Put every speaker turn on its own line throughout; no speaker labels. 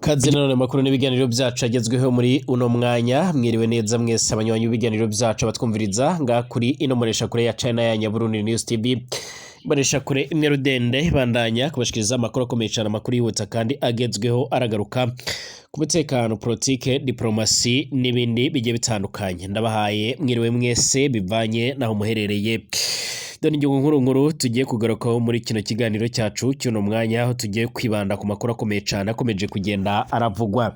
Kaze nanone makuru n'ibiganiro byacu agezweho muri uno mwanya. Mwiriwe neza mwese abanywanyi b'ibiganiro byacu, abatwumviriza ngaha kuri ino mbonesha kure ya China ya Nyaburundi News TV, imbonesha kure imwe rudende bandanya kubashikiriza amakuru akomeye cyane, amakuru yihuta kandi agezweho, aragaruka ku mutekano, politike, diplomasi n'ibindi bigiye bitandukanye. Ndabahaye mwiriwe mwese bivanye naho muherereye. Dore ingingo nkuru nkuru tugiye kugarukaho muri kino kiganiro cyacu cy'uno mwanya, aho tugiye kwibanda ku makuru akomeye cyane akomeje kugenda aravugwa.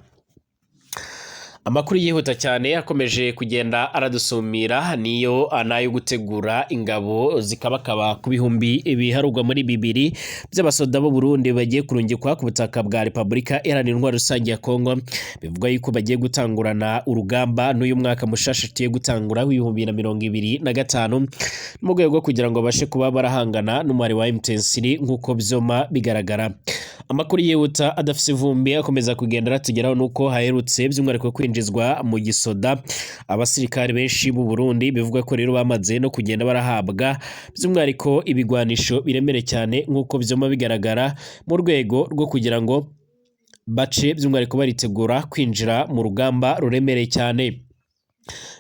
Amakuru yihuta cyane akomeje kugenda aradusumira niyo anayo gutegura ingabo zikabakaba ku bihumbi biharugwa muri bibiri by'abasoda b'u Burundi bagiye kurungikwa ku butaka bwa Repubulika Iharanira Intwaro Rusange ya Kongo. Bivugwa yuko bagiye gutangurana urugamba n'uyu mwaka mushasha tugiye gutangura w'2025, mu rwego rwo kugira ngo babashe kuba barahangana n'umubare wa M23 nk'uko vyoma bigaragara. Amakuru yihuta adafise ivumbi akomeza kugenda aratugeraho nuko haherutse by'umwihariko kwinjizwa mu gisoda abasirikare benshi b'u Burundi. Bivugwa ko rero bamaze no kugenda barahabwa by'umwihariko ibigwanisho biremere cyane nk'uko vyoma bigaragara, mu rwego rwo kugira ngo bace by'umwihariko baritegura kwinjira mu rugamba ruremereye cyane.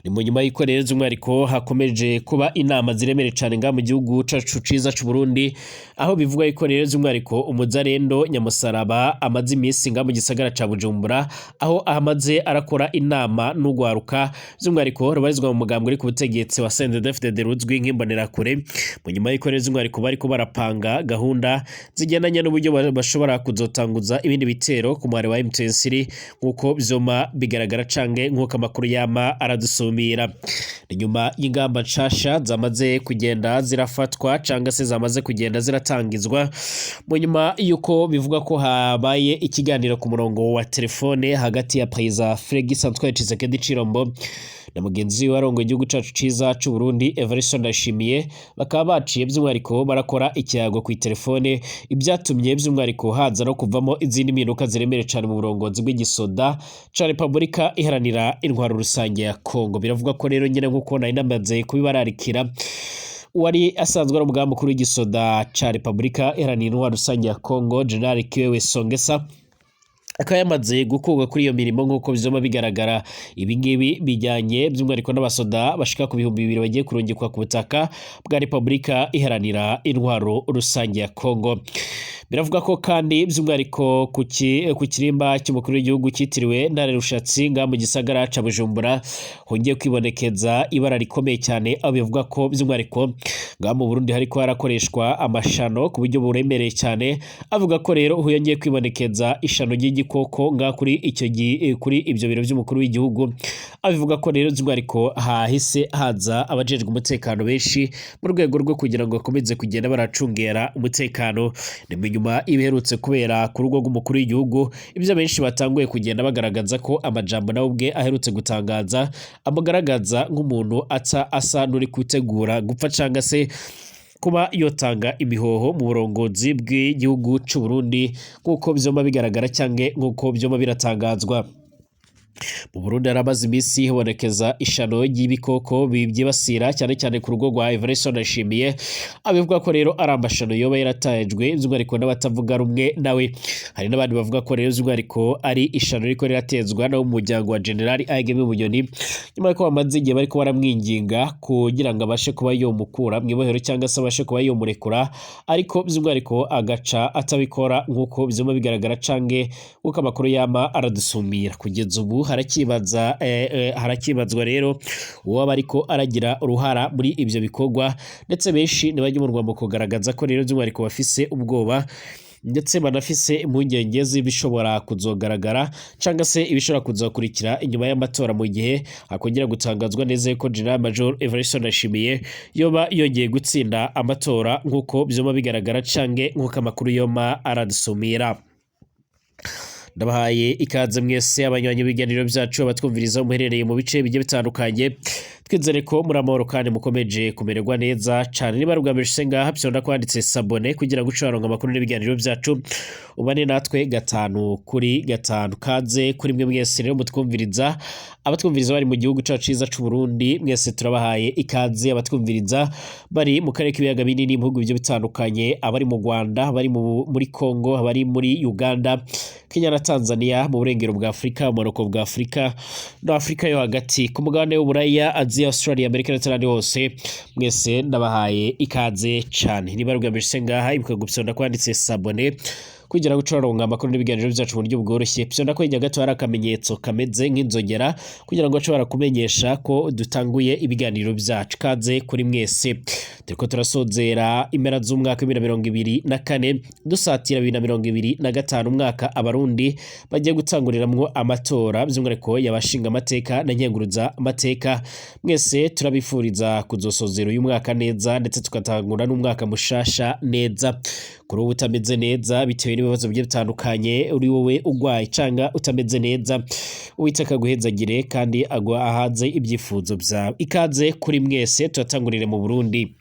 Ni mu nyuma y'uko rero by'umwihariko hakomeje kuba inama ziremereye cyane ngaha mu gihugu cacu ciza c'u Burundi, aho bivugwa yuko rero by'umwihariko umuzarendo Nyamusaraba amaze iminsi ngaha mu gisagara ca Bujumbura, aho amaze arakora inama n'ugwaruka by'umwihariko rubarizwa mu mugambwe uri ku butegetsi wa CNDD-FDD ruzwi nk'imbonerakure. Mu nyuma y'uko rero by'umwihariko bariko barapanga gahunda zigendanye n'uburyo bashobora kuzotanguza ibindi bitero ku mwari wa M23 nk'uko vyoma bigaragara canke nk'uko amakuru yama aradusumira. Ni nyuma y'ingamba nshasha zamaze kugenda zirafatwa cyangwa se zamaze kugenda ziratangizwa, mu nyuma y'uko bivugwa ko habaye ikiganiro ku murongo wa telefone hagati ya Perezida Felix Antoine Tshisekedi Tshilombo na mugenzi we warongoye igihugu cacu ciza c'u Burundi, Evariste Ndayishimiye. Bakaba baciye by'umwihariko barakora ikiyago ku telefone, ibyatumye by'umwihariko haza no kuvamo izindi mpinduka ziremereye cyane mu burongozi bw'igisoda ca Repubulika Iharanira Intwaro Rusange ya Kongo. Biravuga ko rero nyine nk'uko nari namaze kubibararikira, wari asanzwe ari umugaba mukuru w'igisoda ca Repubulika Iharanira Intwaro Rusange ya Kongo, General Kiwewe Songesa, akaba yamaze gukurwa kuri iyo mirimo nk'uko bizoma bigaragara. Ibi ngibi bijyanye by'umwihariko n'abasoda bashika ku 2000 bagiye kurungikwa ku butaka bwa Repubulika Iharanira Intwaro Rusange ya Kongo. Biravuga ko kandi by'umwihariko ku kirimba cy'umukuru w'igihugu cyitiriwe Ntare Rushatsi ngaha mu gisagara ca Bujumbura hongeye kwibonekeza ibara rikomeye cyane, aho bivuga ko by'umwihariko ngaha mu Burundi hariko harakoreshwa amashano ku buryo buremereye cyane. Avuga ko rero hongeye kwibonekeza ishano ry'igikoko ngaha kuri icyo kuri ibyo biro by'umukuru w'igihugu. Abivuga ko rero by'umwihariko hahise haza abajejwe umutekano benshi mu rwego rwo kugira ngo bakomeze kugenda baracungera umutekano. Ni mu nyuma ibiherutse kubera ku rugo rw'umukuru w'igihugu, ibyo benshi batanguye kugenda bagaragaza ko amajambo nawe ubwe aherutse gutangaza amugaragaza nk'umuntu ata asa n'uri gutegura gupfa cyangwa se kuba yotanga imihoho mu burongozi bw'igihugu c'u Burundi nk'uko vyoma bigaragara canke nk'uko vyoma biratangazwa. Mu Burundi haramaze iminsi hibonekeza ishano ry'ibikoko byibasira cyane cyane ku rugo rwa Evariste Ndayishimiye, abivuga ko rero ari amashano yoba yaratajwe by'umwihariko n'abatavuga rumwe nawe. Hari n'abandi bavuga ko rero by'umwihariko ari ishano riko riratezwa no mu muryango wa General Ageme Bunyoni, nyuma y'uko bamaze igihe bariko baramwinginga kugira ngo abashe kuba yomukura mw'ibohero cyangwa se abashe kuba yomurekura, ariko by'umwihariko agaca atabikora nk'uko vyuma bigaragara canke nk'uko amakuru yama aradusumira. Kugeza ubu harakibazwa rero uwaba ariko aragira uruhara muri ivyo bikorwa, ndetse benshi ntibajya mu kugaragaza ko rero by'umwihariko bafise ubwoba ndetse banafise impungenge z'ibishobora kuzogaragara cyangwa se ibishobora kuzokurikira inyuma y'amatora, mu gihe hakongera gutangazwa neza ko General Major Evariste Ndayishimiye yoba yongeye gutsinda amatora nk'uko vyoma bigaragara canke nk'uko amakuru yoma aradusumira. Ndabahaye ikaze mwese abanywanyi b'ibiganiro byacu, abatwumviriza muherereye mu bice bigiye bitandukanye. Twizere ko muri amahoro kandi mukomeje kumererwa neza cane. Niba ari ubwa mbere ushitse ngaha, vyonda kwanditse s'abonner kugira ngo uce waronka amakuru n'ibiganiro vyacu, ubane natwe gatanu kuri gatanu. Kaze kuri mwe mwese rero mutwumviriza, abatwumviriza bari mu gihugu cacu ciza c'u Burundi, mwese turabahaye ikaze. Abatwumviriza bari mu karere k'ibiyaga binini, mu bihugu bigiye bitandukanye, abari mu Rwanda, abari muri Congo, abari muri Uganda, Kenya na Tanzania, mu burengero bwa Afrika, mu bumanuko bwa Afrika no Afrika yo hagati, ku mugabane w'Uburaya, Aziya, Australia, Amerika ndetse n'ahandi hose, mwese ndabahaye ikaze cane. Niba ari ubwa mbere ushitse ngaha, ibuka gupyonda kwanditse s'abonner kugira ngo uce uraronka amakuru n'ibiganiro vyacu mu buryo bworoshye. Pyonda ko hirya gato hari akamenyetso kameze nk'inzogera kugira ngo bace barakumenyesha ko dutanguye ibiganiro vyacu. Kaze kuri mwese. Turiko turasozera impera z'umwaka wa 2024, dusatira 2025, umwaka abarundi bagiye gutanguriramwo amatora, by'umwihariko y'abashinga amateka na nkenguruza amateka. Mwese turabifuriza kuzosozera uyu mwaka neza, ndetse tugatangura n'umwaka mushasha neza. Kuri ubu utameze neza bitewe n'ibibazo bigiye bitandukanye, uri wowe ugwaye canga utameze neza, Uwiteka aguhezagire kandi agwa ahaze ibyifuzo vyawe. Ikaze kuri mwese. Turatangurire mu Burundi.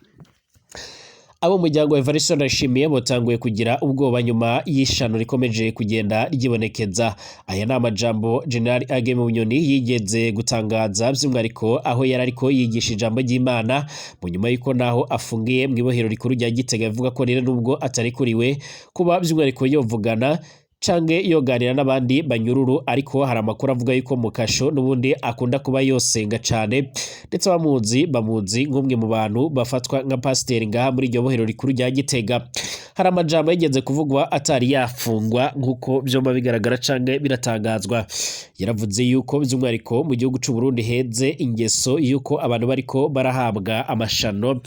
Abo mu muryango wa Evariste Ndayishimiye botanguye kugira ubwoba nyuma y'ishano rikomeje kugenda ryibonekeza. Aya ni amajambo General Ageme Bunyoni yigeze gutangaza, by'umwihariko aho yari ariko yigisha ijambo ry'Imana mu nyuma y'uko naho afungiye mu ibohero rikuru rya Gitega. Avuga ko rero nubwo atarekuriwe kuba by'umwihariko yovugana canke yoganira n'abandi banyururu, ariko hari amakuru avuga yuko mu kasho n'ubundi akunda kuba yosenga cane, ndetse abamuzi bamuzi nk'umwe mu bantu bafatwa nka pasiteri ngaha muri iryo bohero rikuru rya Gitega. Hari amajambo yigeze kuvugwa atari yafungwa, nk'uko vyoma bigaragara canke biratangazwa. Yaravuze yuko by'umwihariko mu gihugu c'u Burundi heze ingeso yuko abantu bariko barahabwa amashano,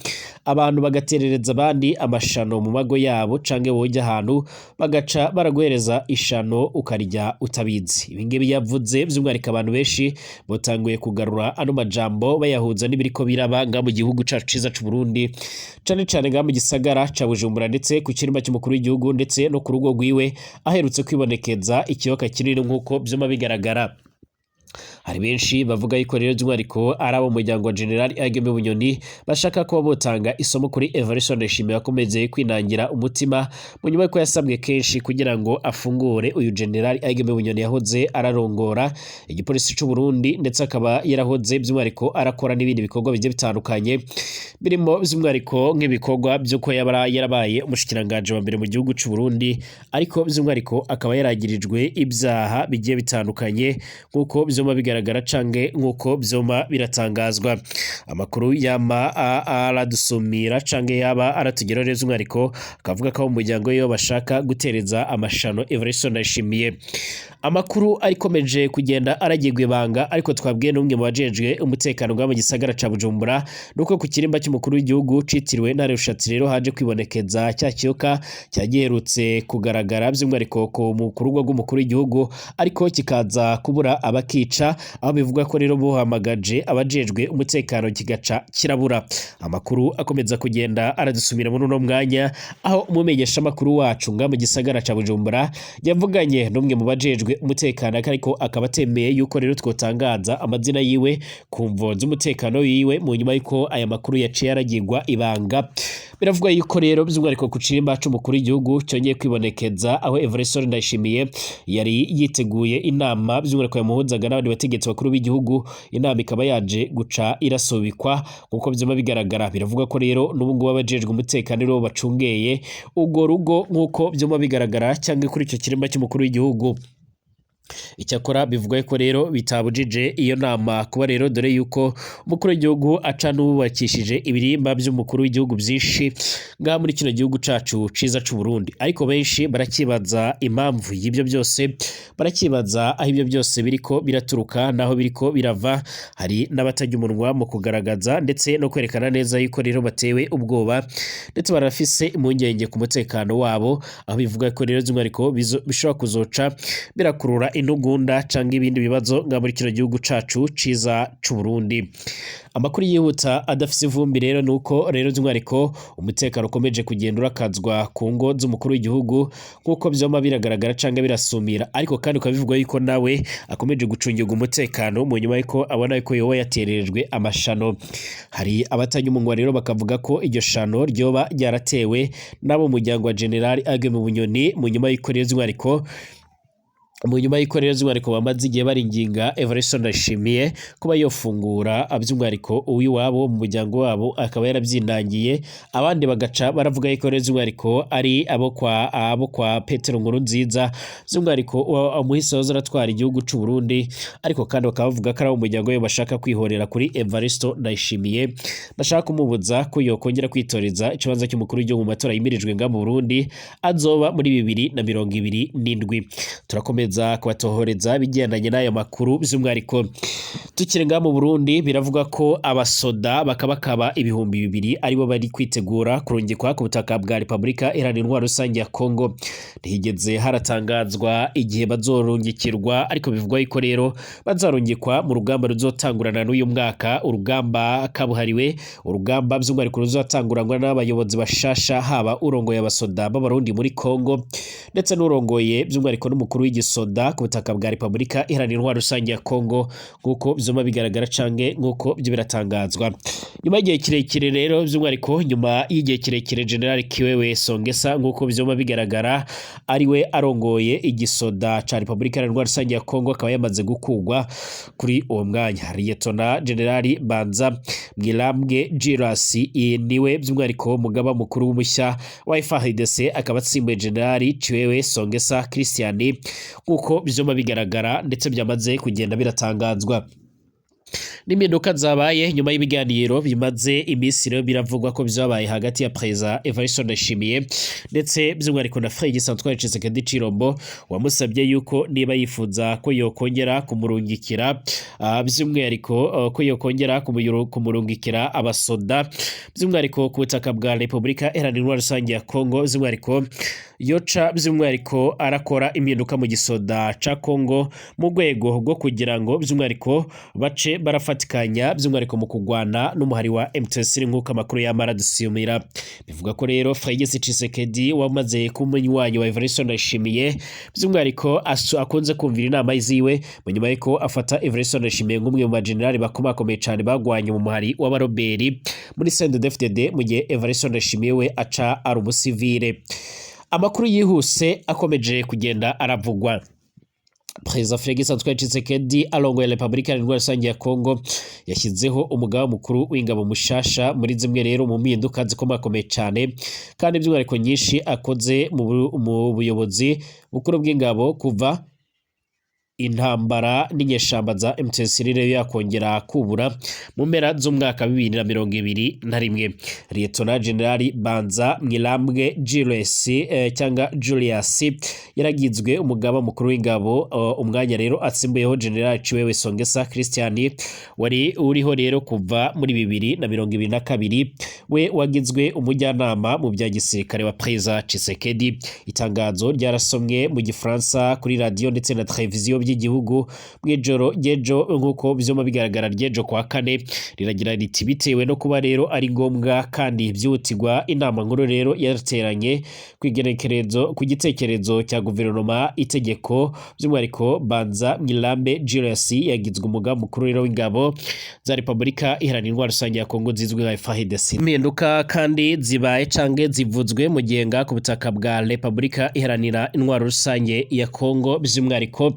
abantu bagaterereza abandi amashano mu mago yabo, canke wojya ahantu bagaca baraguhereza ishano ukarya utabizi. Ibi ngibi yavuze, by'umwihariko abantu benshi botanguye kugarura ano majambo bayahuza n'ibiriko biraba nga mu gihugu cacu ciza c'u Burundi, cane cane nga mu gisagara ca Bujumbura, ndetse ku kirimba cy'umukuru w'igihugu, ndetse no ku rugo rwiwe aherutse kwibonekeza ikiyoka kinini, nk'uko vyuma bigaragara. Hari benshi bavuga yuko rero by'umwihariko ari abo mu muryango wa General Ageme Bunyoni bashaka kuba botanga isomo kuri Evariste Ndayishimiye wakomeze kwinangira umutima mu nyuma yuko yasabwe kenshi kugira ngo afungure uyu General Ageme Bunyoni yahoze ararongora igipolisi c'u Burundi, ndetse akaba yarahoze by'umwihariko arakora n'ibindi bikorwa bigiye bitandukanye, birimo by'umwihariko nk'ibikorwa by'uko yaba yarabaye umushikiranganji wa mbere mu gihugu c'u Burundi, ariko by'umwihariko akaba yaragirijwe ibyaha bigiye bitandukanye, nk'uko vyoma bigaragara canke nk'uko vyoma biratangazwa. Amakuru yama aradusumira canke yaba aratugeraho rero by'umwihariko akavuga ko mu muryango wiwe bashaka gutereza amashano Evariste Ndayishimiye. Amakuru arikomeje kugenda aragirwa ibanga, ariko twabwiye n'umwe mu bajejwe umutekano ngaha mu gisagara ca Bujumbura, nuko ku kirimba cy'umukuru w'igihugu citiriwe Ntare Rushatsi rero haje kwibonekeza cya kiyoka cyagiherutse kugaragara by'umwihariko ku rugo rw'umukuru w'igihugu, ariko kikaza kubura abakica, aho bivugwa ko rero buhamagaje abajejwe umutekano kigaca kirabura. Amakuru akomeza kugenda aradusumira muri uno mwanya, aho umumenyesha makuru wacu nga mu gisagara ca Bujumbura yavuganye n'umwe mu bajejwe umutekano, ariko akaba atemeye yuko rero twotangaza amazina yiwe ku mvo z'umutekano wiwe, mu nyuma yuko aya makuru yaciye aragirwa ibanga. Biravugwa yuko rero by'umwihariko ku kirimba c'umukuru w'igihugu cyongeye kwibonekeza, aho Evariste Ndayishimiye yari yiteguye inama by'umwihariko yamuhuzaga n'abandi bategetsi bakuru b'igihugu, inama ikaba yaje guca irasubikwa nk'uko vyuma bigaragara. Biravugwa ko rero n'ubu ngubu abajejwe umutekano rero bacungeye urwo rugo, nk'uko vyuma bigaragara, cyangwa kuri ico kirimba cy'umukuru w'igihugu. Icyakora bivugwa ko rero bitabujije iyo nama kuba rero, dore yuko umukuru w'igihugu aca n'uwubakishije ibirimba by'umukuru w'igihugu byinshi ngaha muri kino gihugu cacu ciza c'u Burundi. Ariko benshi barakibaza impamvu y'ibyo byose, barakibaza aho ibyo byose biriko biraturuka naho biriko birava. Hari n'abatajya umunwa mu kugaragaza ndetse no kwerekana neza yuko rero batewe ubwoba, ndetse barafise impungenge ku mutekano wabo, aho bivuga ko rero by'umwihariko bishobora kuzoca birakurura intugunda canke ibindi bibazo nga muri kino gihugu cacu ciza c'u Burundi. Amakuru yihuta adafise ivumbi rero nuko rero by'umwihariko umutekano ukomeje kugenda urakazwa ku ngo z'umukuru w'igihugu, nk'uko vyoma biragaragara canke birasumira, ariko kandi ukaba bivugwa yuko nawe akomeje gucungirwa umutekano mu nyuma yuko abona yuko yoba yatererejwe amashano. Hari abatanya umunwa rero bakavuga ko iryo shano ryoba ryaratewe n'abo muryango wa General Agwe mu Bunyoni, mu nyuma yuko rero by'umwihariko mu nyuma y'uko rero by'umwihariko bamaze igihe baringinga Evariste Ndayishimiye kuba yofungura by'umwihariko uw'iwabo mu muryango wabo, akaba yarabyinangiye. Abandi bagaca baravuga yuko rero by'umwihariko ari abo kwa Petero Nkurunziza, by'umwihariko umuhisi wahoze aratwara igihugu c'u Burundi, ariko kandi bakaba bavuga ko ari abo mu muryango we bashaka kwihorera kuri Evariste Ndayishimiye, bashaka kumubuza ko yokongera kwitoreza ikibanza cy'umukuru w'igihugu mu matora yimirijwe nga mu Burundi azoba muri 2027. Turakomeza kubatohoreza bigendanye n'ayo makuru. By'umwihariko tukiri ngaha mu Burundi, biravuga ko abasoda bakabakaba 2000 aribo bari kwitegura kurungikwa ku butaka bwa Repubulika Iharanira Intwaro Rusange ya Kongo. Ntihigeze haratangazwa igihe bazorungikirwa, ariko bivugwa yuko rero bazarungikwa mu rugamba ruzotangurana n'uyu mwaka, urugamba kabuhariwe, urugamba by'umwihariko ruzotanguranwa n'abayobozi bashasha, haba urongoye abasoda b'Abarundi muri Kongo ndetse n'urongoye by'umwihariko n'umukuru w'igisoda ku butaka bwa Repubulika Iharanira Intwaro Rusange ya Kongo, nk'uko vyuma bigaragara canke nk'uko byo biratangazwa. Nyuma y'igihe kirekire rero, by'umwihariko nyuma y'igihe kirekire General Kiwewe Songesa, nk'uko vyuma bigaragara, ariwe arongoye igisoda ca Repubulika Iharanira Intwaro Rusange ya Kongo, akaba yamaze gukugwa kuri uwo mwanya. Liyetona General Banza Mwilambwe Giras niwe by'umwihariko mugaba mukuru w'umushya wa FARDC, akaba atsimbuye General Chiwewe Songesa Christian, nk'uko vyuma bigaragara ndetse byamaze kugenda biratangazwa. N'impinduka zabaye nyuma y'ibiganiro bimaze iminsi rero biravugwa ko vyabaye hagati ya Perezida Evariste Ndayishimiye ndetse by'umwihariko na Félix Antoine Tshisekedi Tshilombo, wamusabye yuko niba yifuza ko yokongera kumurungikira by'umwihariko ko yokongera kumurungikira abasoda by'umwihariko ku butaka bwa Repubulika Iharanira Intwaro Rusange ya Kongo, by'umwihariko yoca by'umwihariko arakora impinduka mu gisoda ca Kongo mu rwego rwo kugira ngo by'umwihariko bace barafatikanya by'umwihariko mu kugwana n'umuhari wa M23, nk'uko amakuru yamara dusumira. Bivuga ko rero Félix Tshisekedi, wamaze kumunywanyi wa Evariste Ndayishimiye, by'umwihariko akunze kumvira inama ziwe, mu nyuma yuko afata Evariste Ndayishimiye nk'umwe mu bajenerali bakomakomeye cane bagwanye mu muhari w'abaroberi muri CNDD-FDD, mu gihe Evariste Ndayishimiye we aca ari umusivile. Amakuru yihuse akomeje kugenda aravugwa: Perezida Félix Antoine Tshisekedi arongoye Repubulika Iharanira Rusange ya Kongo yashyizeho umugaba mukuru w'ingabo mushasha, muri zimwe rero mu mpinduka zikomakomeye cyane kandi by'umwihariko nyinshi akoze mu buyobozi bukuru bw'ingabo kuva intambara n'inyeshamba za M23 rero yakongera kubura mu mpera z'umwaka 2021. Lieutenant General Banza Mwilambwe Julius cyangwa Julius yaragizwe umugaba mukuru w'ingabo, umwanya rero atsimbuyeho General Chiwewe Songesa Christian wari uriho rero kuva muri 2022, we wagizwe umujyanama mu bya gisirikare wa Perezida Tshisekedi. Itangazo ryarasomwe mu Gifaransa kuri radio ndetse na televiziyo by'igihugu mw'ijoro ry'ejo, nk'uko vyuma bigaragara, ry'ejo kwa kane, riragira riti: "Bitewe no kuba rero ari ngombwa kandi byihutirwa, inama nkuru rero yarateranye kw'igenekerezo ku gitekerezo cya guverinoma, itegeko by'umwihariko Banza Mwilambe Julius yagizwe umugaba mukuru rero w'ingabo za Repubulika Iharanira Intwaro Rusange ya Kongo zizwi nka FARDC." Impinduka kandi zibaye canke zivuzwe mu gihe nga ku butaka bwa Repubulika Iharanira Intwaro Rusange ya Kongo by'umwihariko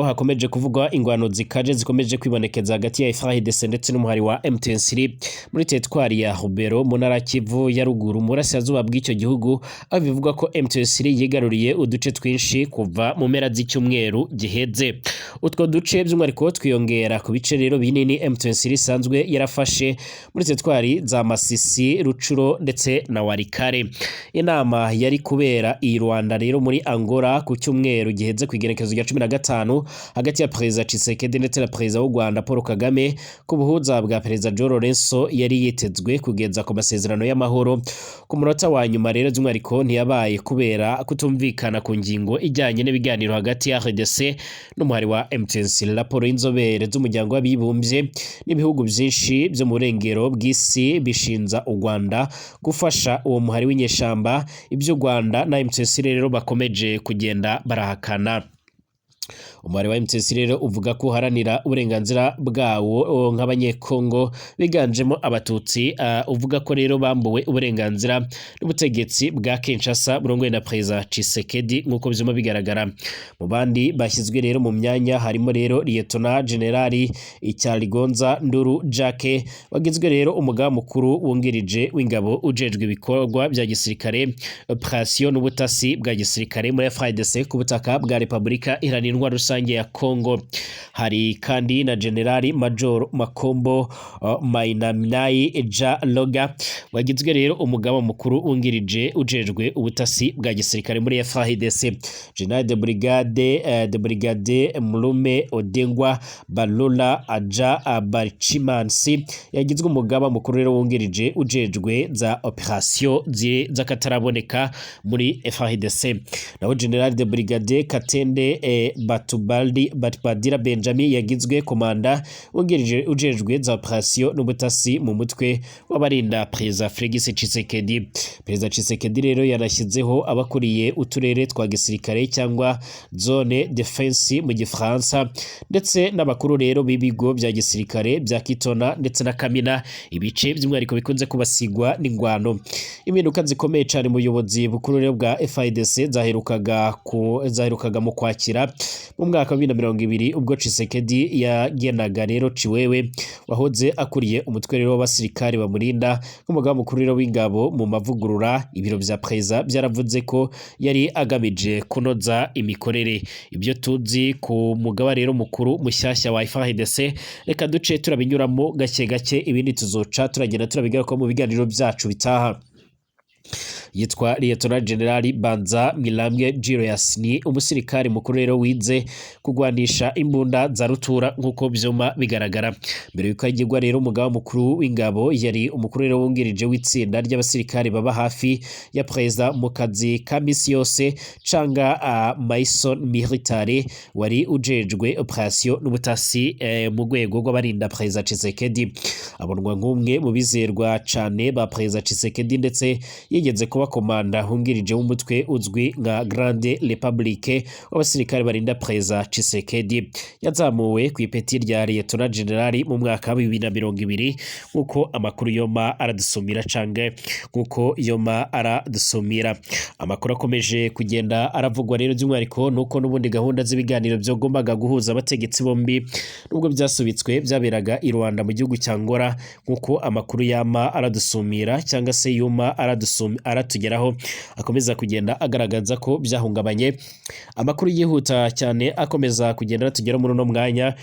hakomeje kuvugwa ingwano zikaje zikomeje kwibonekeza hagati ya FARDC ndetse n'umuhari wa M23 muri teritwari ya Rubero mu ntara Kivu ya ruguru, mu burasirazuba bw'icyo gihugu, aho bivugwa ko M23 yigaruriye uduce twinshi kuva mu mpera z'icyumweru giheze. Utwo duce by'umwihariko twiyongera ku bice rero binini M23 isanzwe yarafashe muri teritwari za Masisi, Rucuro ndetse na Walikale. Inama yari kubera i Rwanda rero muri Angola ku cyumweru giheze, ku igenekerezo rya 2015 hagati ya Perezida Tshisekedi ndetse na Perezida w'u Rwanda Paul Kagame, ku buhuza bwa Perezida João Lourenço yari yitezwe kugeza ku masezerano y'amahoro. Ku munota wa nyuma rero by'umwihariko ntiyabaye kubera kutumvikana ku ngingo ijyanye n'ibiganiro hagati ya RDC n'umuhari wa M23. Raporo y'inzobere z'umuryango w'abibumbye n'ibihugu byinshi byo mu burengero bw'isi bishinza u Rwanda gufasha uwo muhari w'inyeshamba, ibyo u Rwanda na M23 rero bakomeje kugenda barahakana. Umubare wa M23 rero uvuga ko uharanira uburenganzira bwawo nk'Abanyekongo biganjemo Abatutsi, uvuga ko rero bambuwe uburenganzira n'ubutegetsi bwa Kinshasa burongowe na Perezida Tshisekedi, nk'uko bizuma bigaragara. Mu bandi bashyizwe rero mu myanya harimo rero Lieutenant General Icyarigonza Nduru Jacques, wagizwe rero umugaba mukuru wungirije w'ingabo ujejwe ibikorwa bya gisirikare, operation n'ubutasi bwa gisirikare muri FARDC ku butaka bwa Repubulika Iharanira Intwaro Rusange ya Kongo. Hari kandi na General Major Makombo Mainaminai Ja Loga, wagizwe rero umugaba mukuru wungirije ujejwe ubutasi bwa gisirikare muri FARDC. General de Brigade Mulume Odengwa Balula Aja Barchimansi yagizwe umugaba mukuru rero wungirije ujejwe za operation z'akataraboneka muri FARDC. Naho General de Brigade Katende Batubaldi Batbadira Benjamin yagizwe komanda wungirije ujejwe za operation n'ubutasi mu mutwe w'abarinda Perezida Felix Tshisekedi. Perezida Tshisekedi rero yanashyizeho abakuriye uturere twa gisirikare cyangwa zone defense mu Gifaransa, ndetse n'abakuru rero b'ibigo bya gisirikare bya Kitona ndetse na Kamina, ibice by'umwihariko bikunze kubasigwa n'ingwano. Impinduka zikomeye cyane mu buyobozi bukuru rero bwa FARDC zaherukaga mu kwakira mu mwaka wa 2020, ubwo Tshisekedi yagenaga rero Ciwewe, wahoze akuriye umutwe rero w'abasirikare bamurinda, nk'umugaba mukuru rero w'ingabo mu mavugurura. Ibiro vya Perezida byaravuze ko yari agamije kunoza imikorere. Ibyo tuzi ku mugaba rero mukuru mushyashya wa FARDC, reka duce turabinyuramo gake gake, ibindi tuzoca turagenda turabigaruka mu biganiro byacu bitaha. Yitwa Lieutenant General Banza Mwilambwe Julius, ni umusirikare mukuru rero wize kugwanisha imbunda za rutura, nk'uko vyuma bigaragara. Mbere yuko agirwa rero umugaba mukuru w'ingabo, yari umukuru rero wungirije w'itsinda ry'abasirikare baba hafi ya perezida mu kazi ka misi yose, canga mission militaire, wari ujejwe operation n'ubutasi mu rwego rw'abarinda Perezida Tshisekedi. Abonwa nk'umwe mu bizerwa cane ba Perezida Tshisekedi, ndetse yigeze kuba komanda wungirije w'umutwe uzwi nka Grande Republique w'abasirikare barinda Perezida Tshisekedi. Yazamuwe ku ipeti rya Lieutenant General mu mwaka wa 2020, nk'uko amakuru yoma aradusumira, canke nk'uko yoma aradusumira. Amakuru akomeje kugenda aravugwa rero by'umwihariko nuko n'ubundi gahunda z'ibiganiro byagombaga guhuza abategetsi bombi, nubwo byasubitswe, byaberaga i Rwanda mu gihugu cya Angola, nk'uko amakuru yama aradusumira cyangwa se yuma aratugeraho akomeza kugenda agaragaza ko byahungabanye. Amakuru yihuta cyane akomeza kugenda aratugeraho muri uno mwanya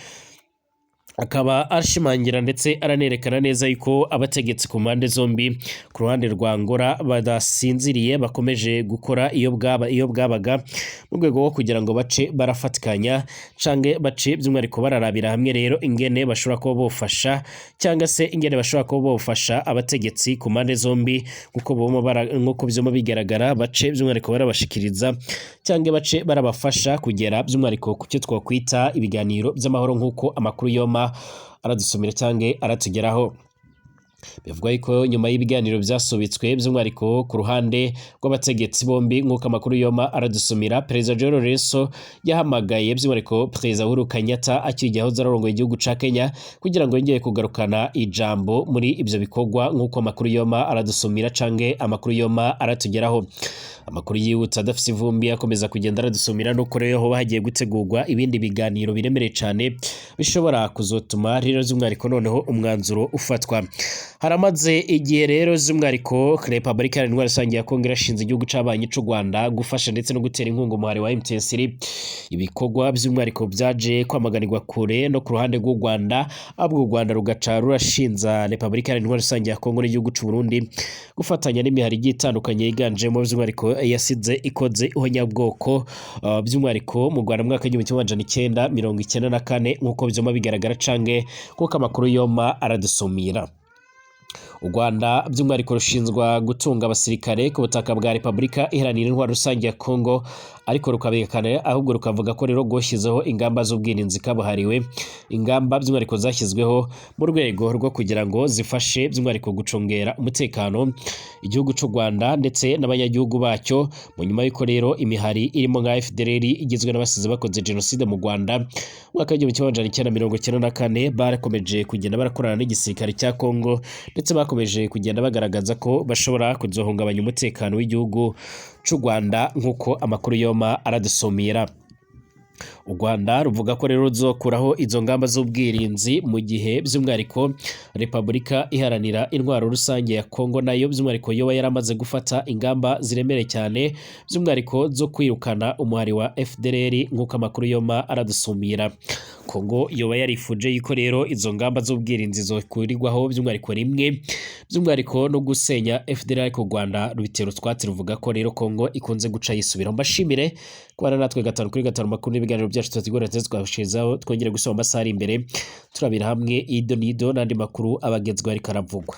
akaba ashimangira ndetse aranerekana neza yuko abategetsi ku mpande zombi, ku ruhande rwa Angola, badasinziriye, bakomeje gukora iyo bwabaga mu rwego rwo kugira ngo bace barafatikanya canke bace by'umwihariko bararabira hamwe rero ingene bashobora kuba bofasha, cyangwa se ingene bashobora kuba bofasha abategetsi ku mpande zombi, nkuko vyuma bigaragara, bace by'umwihariko barabashikiriza cyangwa bace barabafasha kugera by'umwihariko ku cyo twakwita ibiganiro by'amahoro, nk'uko amakuru yoma aradusomera cyangwa aratugeraho. Bivugwa yuko nyuma y'ibiganiro byasubitswe by'umwihariko ku ruhande rw'abategetsi bombi, nk'uko amakuru yoma aradusumira, Perezida João Lourenço yahamagaye by'umwihariko Perezida Uhuru Kenyatta akiri yahoze arongoye igihugu ca Kenya kugira ngo yongere kugarukana ijambo muri ibyo bikorwa, nk'uko amakuru yoma aradusumira canke amakuru yoma aratugeraho. Amakuru yibutsa adafise ivumbi akomeza kugenda aradusumira nuko rero hoba hagiye gutegurwa ibindi biganiro biremereye cane. bishobora kuzotuma rero by'umwihariko noneho umwanzuro ufatwa. Haramaze igihe rero by'umwihariko Repubulika Iharanira Intwaro Rusange ya Kongo irashinze igihugu c'abanyi c'u Rwanda gufasha ndetse no gutera inkunga umuhari wa M23, ibikorwa by'umwihariko byaje kwamaganirwa kure no ku ruhande rw'u Rwanda, ahubwo u Rwanda rugaca rurashinza Repubulika Iharanira Intwaro Rusange ya Kongo n'igihugu c'u Burundi gufatanya n'imihari igiye itandukanye yiganjemo by'umwihariko yasize ikoze ihonyabwoko, by'umwihariko mu Rwanda mu mwaka w'1994, nk'uko vyoma bigaragara canke nk'uko amakuru yoma aradusumira. U Rwanda by'umwihariko rushinzwa gutunga abasirikare ku butaka bwa Repubulika Iharanira Intwaro Rusange ya Kongo, ariko rukabihakana, ahubwo rukavuga ko rero rwashyizeho ingamba z'ubwirinzi kabuhariwe, ingamba by'umwihariko zashyizweho mu rwego rwo kugira ngo zifashe by'umwihariko gucungera umutekano igihugu cy'u Rwanda ndetse n'abanyagihugu bacyo, mu nyuma y'uko rero imihari irimo nka FDLR igizwe n'abasize bakoze jenoside mu Rwanda mu mwaka w'1994 barakomeje kugenda barakorana n'igisirikare cya Kongo, ndetse bakomeje kugenda bagaragaza ko bashobora kuzohungabanya umutekano w'igihugu cy'u Rwanda, nk'uko amakuru yoma aradusumira. U Rwanda ruvuga ko rero ruzokuraho izo ngamba z'ubwirinzi mu gihe by'umwihariko Repubulika Iharanira Intwaro Rusange ya Kongo nayo by'umwihariko yoba yaramaze gufata ingamba ziremereye cyane by'umwihariko zo kwirukana umuhari wa FDLR, nk'uko amakuru yoma aradusumira. Kongo yoba yarifuje yuko rero izo ngamba z'ubwirinzi zokurirwaho by'umwihariko rimwe by'umwihariko no gusenya FDLR, ariko u Rwanda rubitera utwatsi ruvuga ko rero Kongo ikunze guca yisubiraho. Mbashimire kubana natwe gatanu kuri gatanu, makuru n'ibiganiro byacu tubategura ndetse twabashirizaho, twongere gusoma amasaha ari imbere turabira hamwe ido n'ido n'andi makuru abagezweho ariko aravugwa.